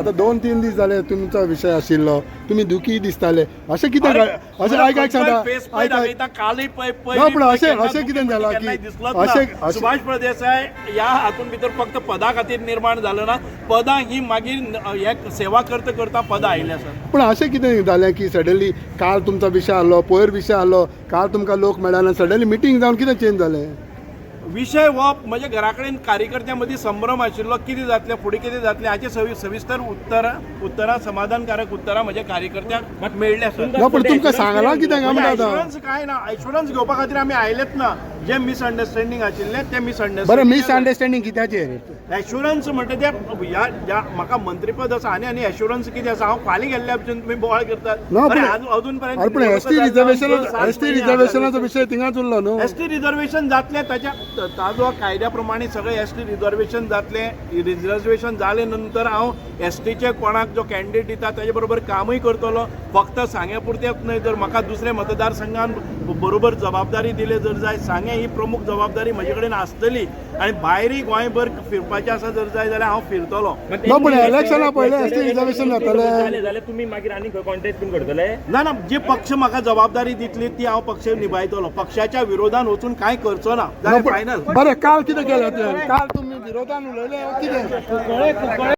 आता 2-3 दीस जाले तुमचो विशय आशिल्लो, तुमी दुखी दिसताले. अशें कितें अशें आयक आयक सांगता. फेस पळय आयक आयक. दाखयता, कालय पळय पळय. ना, पूण अशें अशें कितें जालां की अशें अशें सुभाष प्रदेसाय ह्या हातून भितर फक्त पदा खातीर निर्माण जालो ना. पदां ही मागीर हे सेवा करता करता पदां आयिल्ली आसात. पूण अशें कितें जालें की सडनली काल तुमचो विशय आहलो, पयर विशय आहलो, काल तुमकां लोक मेळना, सडनली मिटींग जावन कितें चेंज जालें? विशय हो म्हज्या घरा कडेन कार्यकर्त्यां मदीं संभ्रम आशिल्लो, कितें जातलें फुडें, कितें जातलें हाचे सविस्तर उत्तरां, समाधानकारक उत्तरां म्हज्या कार्यकर्त्यांक मेळ्ळी आसात. ना, पूण तुमकां सांगलां कितें काय म्हणटा आतां? एश्युरन्स काय ना, एश्युरन्स घेवपा खातीर आमी आयलेच ना. जे मिसअंडरस्टँडींग आशिल्लें तें मिसअंडरस्टँडींग. बरें, मिसअंडरस्टँडींग कित्याचेर? एश्युरन्स म्हणटा ते ह्या ज्या म्हाका मंत्रीपद आसा आनी आनी एश्युरन्स कितें आसा? हांव फाल्यां गेल्ल्या भशेन तुमी बोवाळ करतात. ना, अरे, पूण अजून पर्यंत अरे, पूण एसटी रिजर्वेशन, एसटी रिजर्वेशनाचो विशय थिंगाच उरलो न्हू. एस टी रिजर्वेशन जातलें, ताच्या ताजो कायद्या प्रमाणे सगळें एस टी रिजर्वेशन जातलें. रिजर्वेशन जाले नंतर हांव एस टीचे कोणाक जो कॅन्डिडेट दिता ताजे बरोबर कामूय करतलो. फक्त सांग्या पुरतेच न्हय, तर म्हाका दुसऱ्या मतदारसंघान बरोबर जबाबदारी दिली जर जाय, सांगें ही प्रमुख जबाबदारी म्हजे कडेन आसतली आनी भायरय गोंयभर फिरपाचें आसा जर जाय जाल्यार हांव फिरतलो. ना, पूण इलेक्शना पयलें एसटी रिजर्वेशन जातलें. जालें जाल्यार तुमी मागीर आनी खंय कॉन्टेस्ट बीन करतले? ना ना, जे पक्ष म्हाका जबाबदारी दितली ती हांव पक्ष निभायतलो. पक्षाच्या विरोधान वचून कांय करचो ना. ना, जालें पूण फायनल. बरें, काल कितें केलें तुवें? काल तुमी विरोधान उलयले कितें?